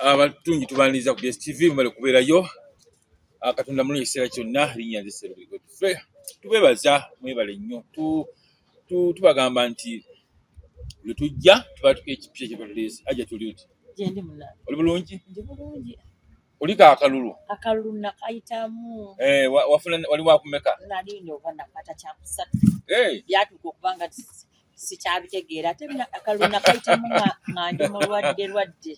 Abatungi tubaniriza ku DSTV, mubale kubeerayo. Katonda mulungi ekiseera kyonna, linnya nze Sserubiri Godfrey. Tubeebaza, mwebale nnyo. Tubagamba nti lwe tujja tuba tuka ekipya kyebatuleese. Ajja tuli oti? Gyendi munange. Oli bulungi? Ndi bulungi. Oliko akalulu? Akalulu nakayitamu. Eh, wafuna wali wakumeka? Nali ndova nakwata kyakusatu. Byatuuka okuba nga sikyabitegeera, ate akalulu nakayitamu nga ndi mulwadde lwadde.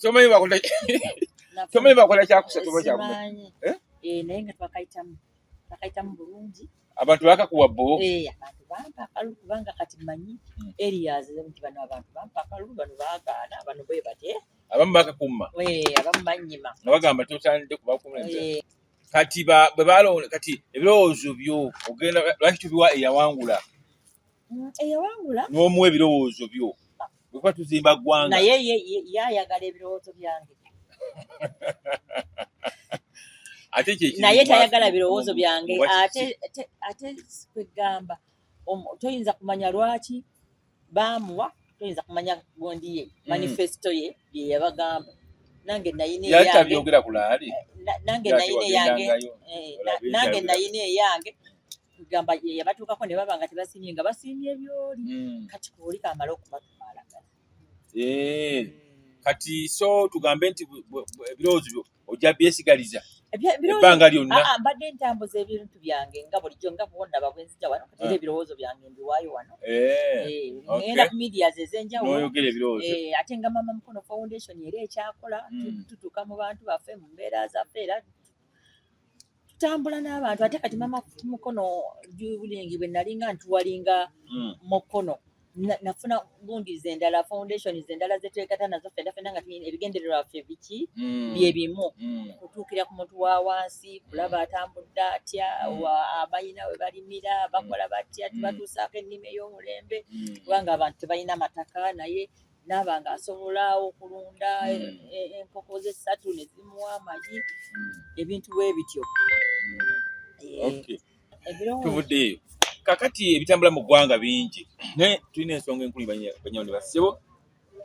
Tomanyi bakola kyakusatu oba kyakumeka? Simanyi. Eh? Eh, naye nga twakayitamu bulungi. Abantu bakakuwa bo? Eh, abantu bampa akalulu kubanga kati mmanyi areas nti bano abantu bampa akalulu, bano baagaana, bano bwe bate. Abamu bakakumma. Eh, abamu bannyima. Nga bagamba tosaanidde kubakumma. Kati bwe balonda, kati ebirowoozo byo ogenda lwaki tubiwa eyawangula? Eyawangula. N'omuwa ebirowoozo byo. Bwe kuba tuzimba ggwanga. Naye ye ayagala ebirowoozo byange. Ate kye kizibu. Naye tayagala birowoozo byange. Ate kwegamba toyinza kumanya lwaki baamuwa, toyinza kumanya gundi ye, manifesto ye bye yabagamba. Nange nayina Yali eyange. tabyogera ku laali. Nange Yali nayina eyange. wagendangayo. Olabe Nange ekyayogera. nayina eyange. Gamba yabatuukako ne baba nga tebasiimye, nga basiimye by'oli. Kati kuoli kamala okubatwalagala. Kati so tugambe nti ebirowoozo byo ojja byesigaliza Ebirowoozo- ebbanga lyonna? Ah, ah, mbadde ntambuza ebintu byange nga bulijjo, nga bwonna bwe nzija wano, kati era ebirowoozo byange mbiwaayo wano. Ngenda ku medias ez'enjawulo. N'oyogera ebirowoozo. Ate nga Mama Mukono Foundation era ekyakola, tutuuka mu bantu baffe, mu mbeera zaffe, era tutambula n'abantu. Ate kati Mama Mukono jubulingi bwe nalinga ntuwalinga Mukono, nafuna gundi zendala, foundation zendala zetwekata nazo ffenna ffenna nga tulina ebigendererwa byaffe biki bye bimu, kutuukira ku muntu wa wansi, kulaba atambudde atya, abalina we balimira bakola batya, tubatuusaako ennima ey'omulembe, kubanga abantu tebalina mataka, naye naaba ng'asobola okulunda enkoko ze ssatu ne zimuwa amagi, ebintu bwe bityo. Ebirowoozo. Tuvuddeeyo. Kakati ebitambula mu ggwanga bingi, naye tulina ensonga enkulu, banyawo ne bassebo.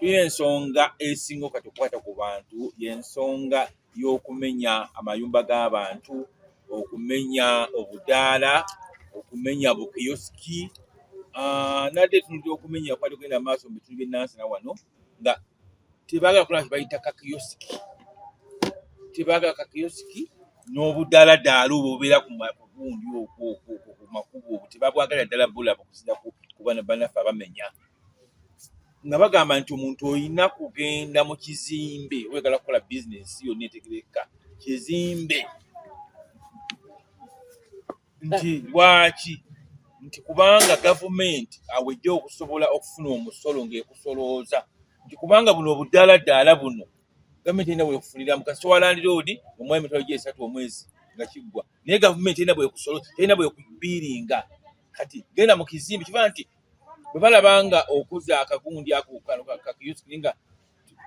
Tulina ensonga esinga kati okukwata ku bantu, y'ensonga y'okumenya amayumba g'abantu, okumenya obudaala, okumenya bukiyosiki. Nadde tunulira okumenya kwali kugenda maaso mu bitundu by'e Nansana wano, nga tebaagala kulaba kye bayita kakiyosiki, tebaagala kakiyosiki n'obudaala obwo obubeera ku gundi okwo okwo ku makubo obwo tebabwagala ddala bulaba, okusinza ku bana bannaffe abamenya, nga bagamba nti omuntu olina kugenda mu kizimbe oyagala kukola bizinensi yonna etegereka kizimbe, nti lwaki? Nti kubanga gavumenti awejja okusobola okufuna omusolo ng'ekusolooza, nti kubanga buno obudaala buno gavumenti erina bwekufuniramu. Kasita wa landiroodi omuwa 30,000 omwezi nga kiggwa, naye gavumenti erina bwekusolo, erina bwekubiiringa. Kati genda mu kizimbe kiba nti bwe balaba nga okuza akagundi ako kano kakiyosiki nga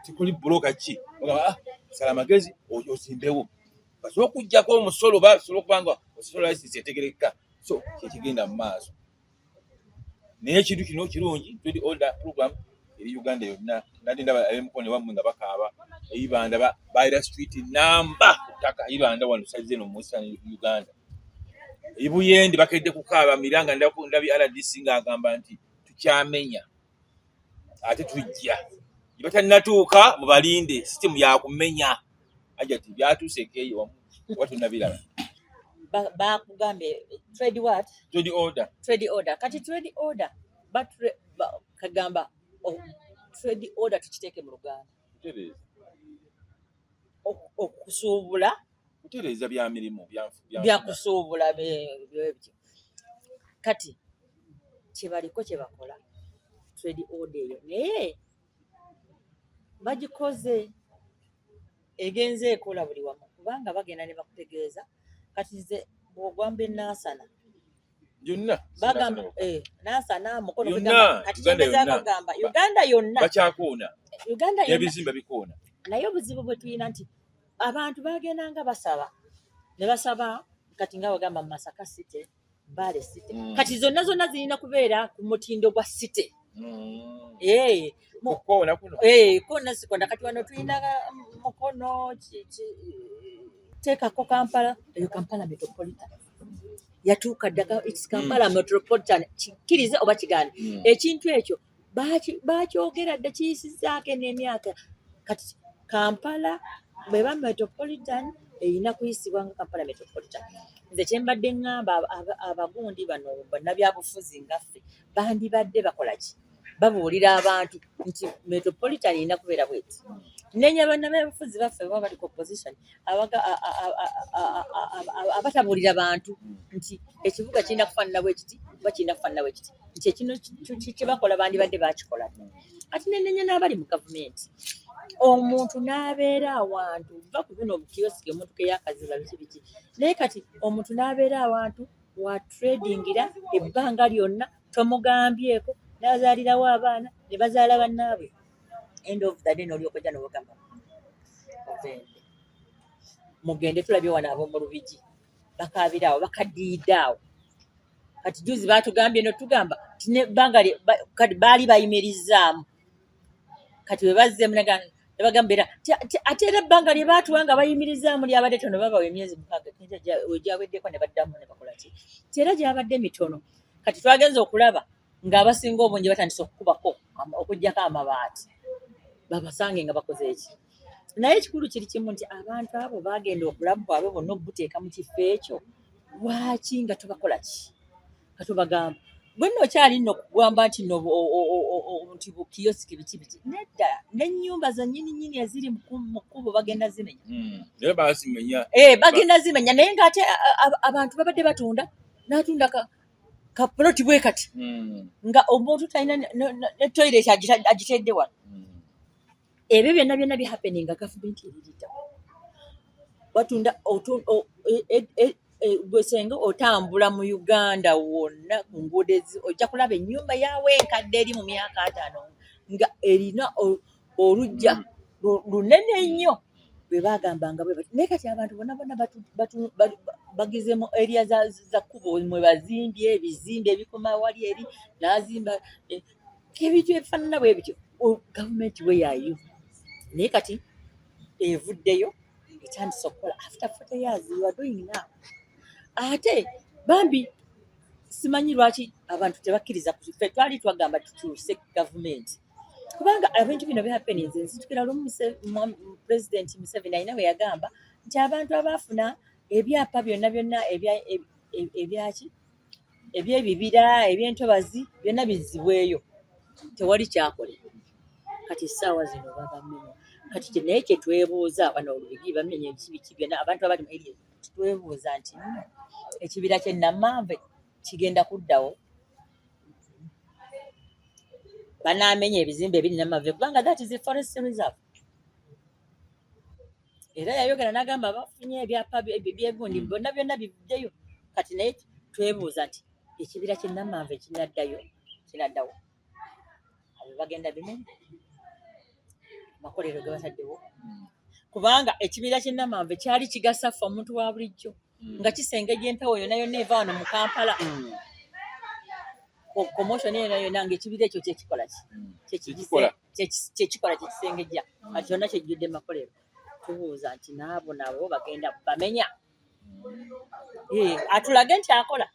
tikuli buloka ki, bagamba, "Ah, sala amagezi ozimbewo basobole okuggyako omusolo, basobole okuba nga osobola license etegereka." So kyekigenda mu maaso, naye ekintu kino kirungi, trade order program eri Uganda yonna. Nadde ndaba ab'emukono wammwe nga bakaaba eibanda bayira street namba ku ttaka Ibanda wano saizi eno mu Western Uganda, Ibuyende bakedde kukaaba miranga. Ndabye RDC ng'agamba nti tukyamenya ate tujja gye batannatuuka, mubalinde, sisitemu yakumenya. Ajati byatuuse ekeeyo wamu oba tonnabiraba? Bakugambye trade what? Trade order. Trade order. Kati trade order kagamba, oh, trade order tukiteeke mu Luganda. Kutereeza. Okusuubula. Kutereeza bya mirimu. Byakusuubula bityo. Kati kyebaliko kyebakola trade order eyo, naye bagikoze egenze ekola buli wamu, kubanga bagenda ne bakutegeeza. Kati nze bw'ogwamba enansana Yonna. Bagamba Nansana, Mukono. Yonna, Kugamba kati Uganda kyengezaako yonna. kugamba Uganda yonna. Bakyakoona. Uganda yonna. N'ebizimbe bikoona. Naye obuzibu bwe tulina nti abantu bagenda nga basaba ne basaba. Kati nga bagamba mu Masaka City, Mbale City, kati zonna zonna zirina kubeera ku mutindo gwa city. Kukoona kuno. Eh, kona sikonda. Kati wano tulina Mukono, teekako Kampala. Eyo Kampala Metropolitan yatuuka dda. It's Kampala Metropolitan, kikkirize oba kigaane. Ekintu ekyo bakyogera dda, kiyisizzaako n'emyaka. Kati Kampala bweba metropolitan, erina kuyisibwa nga Kampala Metropolitan. Nze kyembadde ŋŋamba, abagundi bano bannabyabufuzi ngaffe bandibadde bakola ki? Babuulira abantu nti metropolitan erina kubeera bweti. Nenya bannabyabufuzi baffe baba bali ku opposition abatabuulira bantu nti ekibuga kirina kufaanana bwe kiti oba kirina kufaanana bwe kiti, nti ekino kye bakola bandibadde bakikola. Ati nenenya n'abali mu gavumenti, omuntu n'abeera awantu, va ku buno obukiyosiki omuntu keyakaziba biki biki, naye kati omuntu n'abeera awantu watradingira ebbanga lyonna, tomugambyeko, n'azaalirawo abaana ne bazaala bannaabwe. End of the day n'olyoka ojja n'obagamba ovende mugende. Tulabye wano ab'omu Lubigi bakaabira awo, bakaddiidde awo. Kati juzi baatugambye notugamba ti nebbanga kati baali bayimirizaamu, kati bwe bazzeemu ne bagamba era ate era ebbanga lye baatuwa nga bayimirizaamu lyabadde tono, babawa emyezi 6 wegyaweddeko ne baddamu ne bakola ki, ti era gyabadde mitono. Kati twagenze okulaba ng'abasinga obungi batandise okukubako okuggyako amabaati, babasange nga bakoze eki. Naye ekikulu kiri kimu nti abantu abo bagenda obulamu bwabwe bwonna obuteeka mu kifo ekyo. Lwaki nga tubakola ki, nga tubagamba bwe nno okyali nno kugamba nti nno nti bukiyosiki biki biki? Nedda, n'ennyumba zennyini nnyini eziri mu kkubo bagenda zimenya. Era bazimenya. Eh, bagenda zimenya, naye ng'ate abantu babadde batunda, n'atunda ka ploti bwe kati nga omuntu talina ne toilet agitedde wano. Ebyo byonna byonna bihappening nga gavumenti eririta batunda. Gwe senga otambula mu Uganda wonna ku nguudo, ojja kulaba ennyumba yaawe enkadde eri mu myaka 50 nga erina oluggya lunene nnyo bwe bagambanga bwe bati. Naye kati abantu bonna bonna bagize mu area za kkubo mwe bazimbye ebizimbe ebikoma wali eri n'azimba ebintu ebifaanana bwe bityo. Gavumenti weyayo, naye kati evuddeyo etandise okukola after 40 years. You are doing now. Ate bambi simanyi lwaki abantu tebakkiriza. Ffe twali twagamba tukyuse gavumenti kubanga ebintu bino bihappeninze. Nzijukira lumu Pulezidenti Museveni alina bwe yagamba nti abantu abaafuna ebyapa byonna byonna ebyaki, ebyebibira, ebyentobazi, byonna bizzibweyo. Tewali kyakolebwa. Kati essaawa zino babamenya. Kati naye kyetwebuuza, bano Olubigi bamenya ebiki biki byonna, abantu abali mu area, twebuuza nti nno ekibira ky'e Namanve kigenda kuddawo? Banaamenya ebizimbe ebiri Namanve? Kubanga that is a forest reserve. Era yayogera n'agamba bafunye ebyapa byegundi byonna byonna bivuddeyo. Kati naye twebuuza nti ekibira ky'e Namanve kinaddayo, kinaddawo? Abo bagenda bimenya amakolero ge bataddewo, kubanga ekibira ky'e Namanve kyali kigasa ffe omuntu wa bulijjo nga kisengejja empewo yonna yonna eva wano mu Kampala. Commotion yonna yonna nga ekibira ekyo kyekikola ki? Kyekikola. Kyekikola, kyekisengejja. Kati kyonna kyejjudde makolero. Tubuuza nti naabo nabo bagenda bamenya? Eh, atulage nti akola.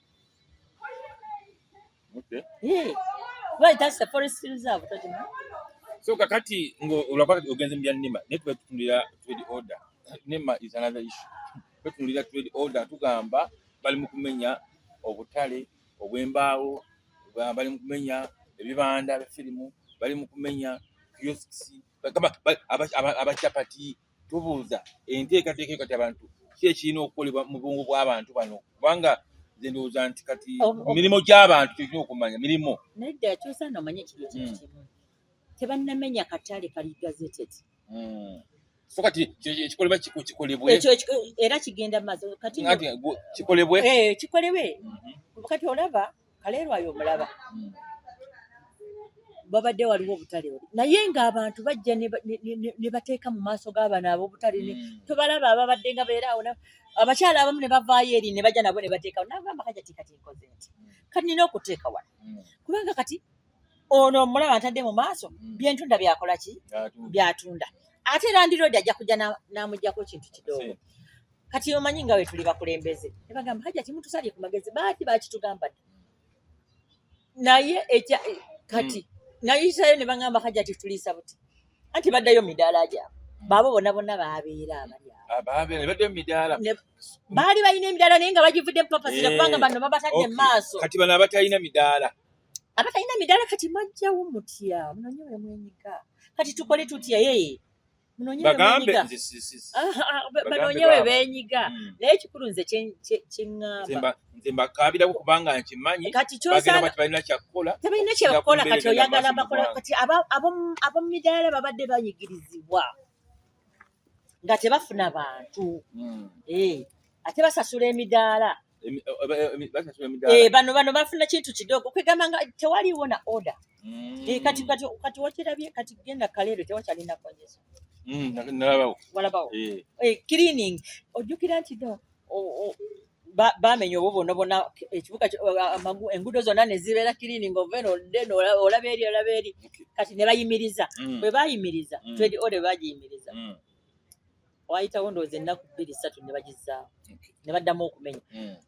Right, that's the forest reserve, tokimanyi? So kakati olwakuba kati ogenze mu bya NEMA, naye tuba tutunulira trade order. NEMA is another issue. Tutunulira trade order, tugamba bali mu kumenya obutale obw'embaawo, bali mu kumenya ebibanda bya firimu, bali mu kumenya kiosks, bagamba abacapati. Tubuuza enteekateeka eyo kati abantu ki ekirina okukolebwa mu bwongo bw'abantu bano? Kubanga nze ndowooza nti kati mirimu gy'abantu kyekirina okumanya mirimu. Nedda, kyosaana omanye kiri ekintu kimu: tebannamenya katale kali gazetted. So kati ekikolebwa kikolebwe. Ekyo era kigenda mu maaso kati. Anti kikolebwe. Eh, kikolebwe. Kati olaba Kaleerwayo, omulaba babadde waliwo obutale oli, naye ng'abantu bajja ne bateeka mu maaso g'abano ab'obutale tobalaba ababadde nga beera awo, abakyala abamu ne bavaayo eri ne bajja nabo ne bateekawo. Nagamba kajja ti kati nkoze nti kati nina okuteeka wano kubanga kati Ono mulaba ntadde mu maaso, byentunda byakola ki? Byatunda. Ate landlord ajja kujja n'amuggyako kintu kidogo. Kati omanyi nga we tuli bakulembeze ne bagamba, "Hajja, timutusalye ku magezi." Baati bakitugamba dda, naye ekya kati nayisayo ne bagamba, "Hajja, tituliisa buti," anti baddayo midaala gyabwe. Baabo bonna bonna babeera abali awo. Baddeyo midaala. Baali balina emidaala naye nga bagivudde purposely, kubanga bano babatadde mu maaso. Kati bano abatalina midaala? Abatalina midaala kati mwajjawo mutya? Munonye we mwenyiga. Kati tukole tutya? Ye munonye we bagambe mwenyiga. Nze Ah, bagambe banonye we baaba. benyiga. Naye ekikulu nze kyeŋŋamba, Nze mbakaabirako kubanga nkimanyi kati bagenda kyosanga bati balina kyakukola tebalina okusinga kyebakola. ku mbeera Kati egenda oyagala mu maaso mu bakola ggwanga. Kati ab'omu midaala babadde banyigirizibwa nga tebafuna bantu. Eh, ate basasula emidaala. Basasula emidaala. Eh, bano bafuna kintu kidogo, kwegamba nga tewaliwo na order. Eh, kati wakirabye, kati genda Kaleero, tewakyalina congestion. Nalabawo. Walabawo? Eh. Eh, cleaning, ojjukira nti no bamenya obwo bwonna bwonna ekibuga enguudo zonna ne zibeera cleaning, ova eno odde eno, olaba eri, olaba eri. Kati ne bayimiriza. Bwe bayimiriza trade order, bagiyimiriza, wayitawo ndowooza ennaku 2, 3, ne bagizaawo ne baddamu okumenya.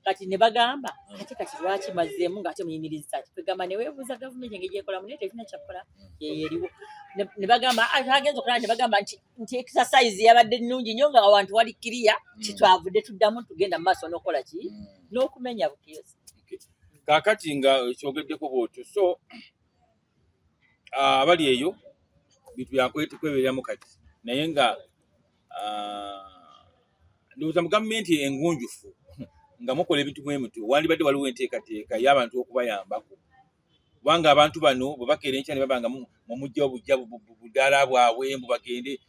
Kati ne bagamba, ate kati lwaki mazzeemu ng'ate muyimiriza? Ki kwegamba ne weebuuza gavumenti engeri gyekolamu, naye terina kyakola, yeyo eriwo. Ne bagamba, ah, agenza okulaba, ne bagamba nti exercise yabadde nnungi nnyo nga awantu wali kiriya. Kitwavudde tuddamu tugenda mu maaso n'okukola ki? N'okumenya bukiosi. Okay. Kaakati nga kyogeddeko bwotyo, so abali eyo bintu byakwebereramu kati, naye nga ndowooza mu gavumenti engunjufu nga mukola ebintu bwe mutyo, wandibadde waliwo enteekateeka y'abantu okubayambako, kubanga abantu bano bwe bakeera enkya ne baba nga mumujja obujja budaala bwabwe mbu bagende,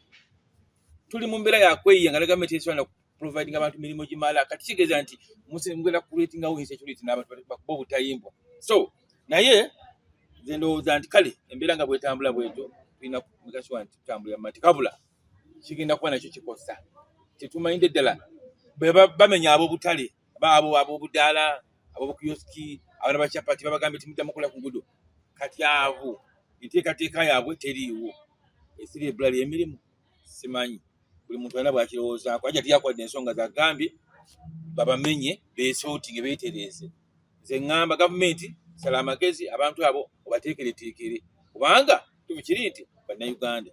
tuli mu mbeera yakweyiya nga ne gavumenti esobola providing abantu mirimu gimala. Kati kitegeeza nti mugenda creatingawo insecurity n'abantu bakuba obutayimbwa. So naye nze ndowooza nti kale embeera nga bwetambula bwetyo, tulina kumekasure nti tutambulira mu mateeka. Kabula kigenda kuba nakyo kikosa, tetumanyidde ddala bwe bamenya ab'obutale, abo ab'obudaala, ab'obukiyosiki, abaana ba chapati, babagambye timuddamu kukola ku nguudo. Kati abo enteekateeka yaabwe teriiwo, esiri ebbula ly'emirimu. Simanyi, buli muntu alina bwakirowoozaako. Ajja tiyakwadde ensonga zagambye babamenye, beesootinge, beetereeze. Nze ŋŋamba gavumenti, sala amagezi, abantu abo obateekereteekere, kubanga tubu kiri nti bannayuganda.